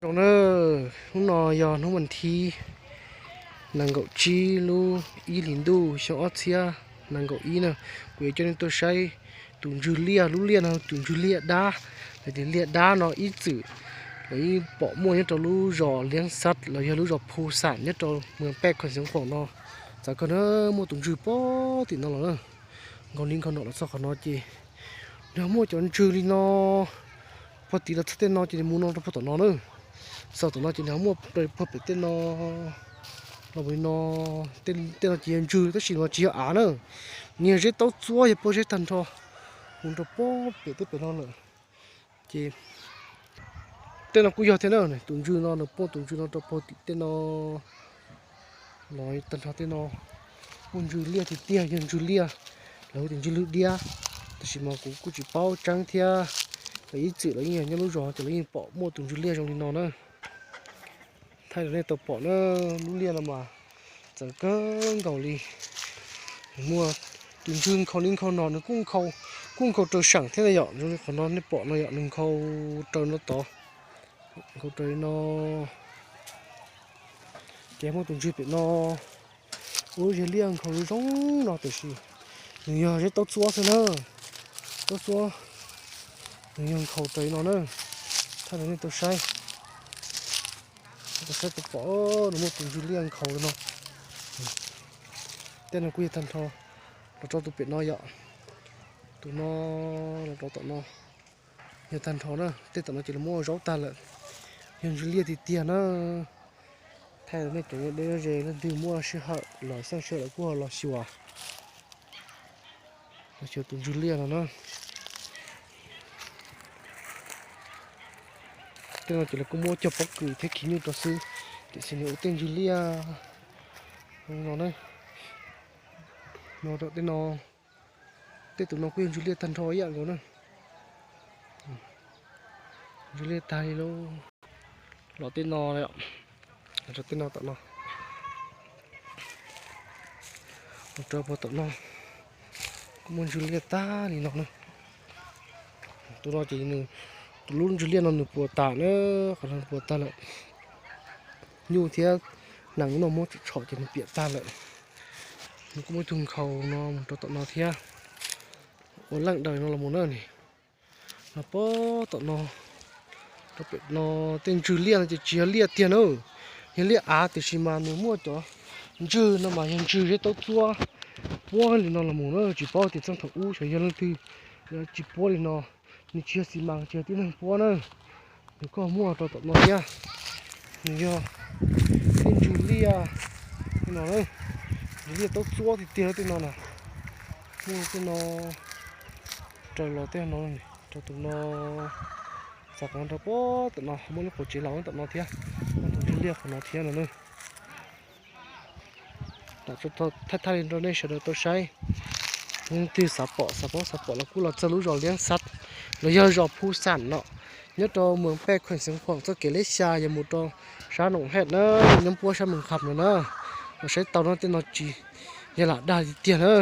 Zoo na, hnub no yog hnub vas thib nees nkaum tsib lub ib hlis ntuj xyoo ob txhiab nees nkaum ib na. Kuv yuav coj nej tuaj saib tus ntswg liaj. Lub liaj no tus ntswg liaj dab, lawv tias liaj dab no ib txwm lawv yeej pom muaj nyob rau lub zos Liab Xab los yog lub zos Phu Xam nyob rau moos Pej Khoom Xeev Khuam no. Txawm kawg na, muaj tus ntswg puag tim no los na, nkaus li nkaus no los txog qhov no ces nws muaj cov ntswg li no puag tim los txog tej no ces nws mus no rau puag tom no na. Txog tom no ces nws muaj puag pem tej no los li no. Tej no ces yog ntswg tab sis mas tsis yog av na, nws yog zeb taub txuab yog puag zeb tag nrho mus rau puag pem tej pem no lawm. Ces tej no kuj yog thiab na, tus ntswg no nws puag tus ntswg no rau puag tim tej no los tag nrho tej no. Muaj ntswg liaj tiag tiag, yog ntswg liaj, lawv hu tias ntswg lwg diab, tab sis mas kuv kuj tsis paub tseeb thiab. Lawv ib txwm lawv yeej yog nyob lub zos ces lawv yeej pom muaj tus ntswg liaj zoo li no na. Thaij rau nej tau pom na, lub liaj no mas txawv kawg nkaus li. Muaj tus ntswg nkhaus li nkhaus no, nws kuj nkhaus raws seem thiab na yom. Zoo li qhov no nej pom no yom, nws nkhaus raws no tod, nkhaus raws li no. Ces muaj tus ntswg pem no, ua lub zes liaj nkhaus zoo no tiam sis nws yog zeb taub txuab xwb na. Taub txuab, nws yog nkhaus raws li no na. Thaij rau nej tau saib, tau saib tau pom, nws muaj tus ntswg liaj nkhaus li no. Tej no kuj yog tag nrho los rau tus pem no yom. Tus no los rau tom no yog tag nrho na. Tej tom no ces lawv muab zaub tag lawm, yog ntswg liaj tiag tiag na. Thaij nej cov deb ze leej twg muaj sij hawm los xeeb sij hawm los kuj ho los xyuas, los xyuas tus ntswg liaj no na. Tej no ces lawv kuj muab cog pob kws thiab khiv nyuj rau xwb, tiam sis nws ua tej ntswg liaj no na. No rau tej no, tej tus no kuj yog ntswg liaj tag nrho ib yam nkaus na. Ntswg liaj tag li lawm. Los tej no, los rau tej no tom no, los rau puag tom no kuj muaj ntswg liaj tag li no na. Tus no ces nws, tus lub ntswg liaj no nws puas tas na, qhov no nws puas tag lawm. Nyuj thiab nees no muab tsom tshom ces nws piam tag lawm. Nws kuj muaj ib tug nkhaus no mus rau tom no thiab, ua leej daws no los mus na ni. Los puag tom no, rau pem no, tej ntswg liaj no ces tsis yog liaj tiag na, yog liaj av tiam sis mas nws muaj cov ntswg no mas yog ntswg zeb taub txuab puab li no los mus na, tsis paub tias txheej thaum ub xyov yog leej twg tsis puab li no. Nws tsis yog xi mas, tsis yog tib neeg puab na, nws kuj muaj rau tom no thiab. Nws yog tej ntswg liaj no, ntswg liaj taub txuab tiag tiag tej no na. Muaj tej no raws los tej no, rau tus no, txog qhov rau puag tom no muaj lub qhov tsev laus tom no thiab, muaj tus ntswg liaj qhov no thiab no na. Thaij thaij li rau nej sawv daws tau saib. Leej twg xav pom xav paub xav pom los kuj los txog lub zos Liab Xab los yog zos Phu Xam no, nyob rau moos Pej Khoom Xeev Khuam txoj kev leb xya yog mus rau sab Noom Hej na, nyob puab sab Moos Kham no na. Los saib tau no, tej no tsis yog lam dag tiag tiag na.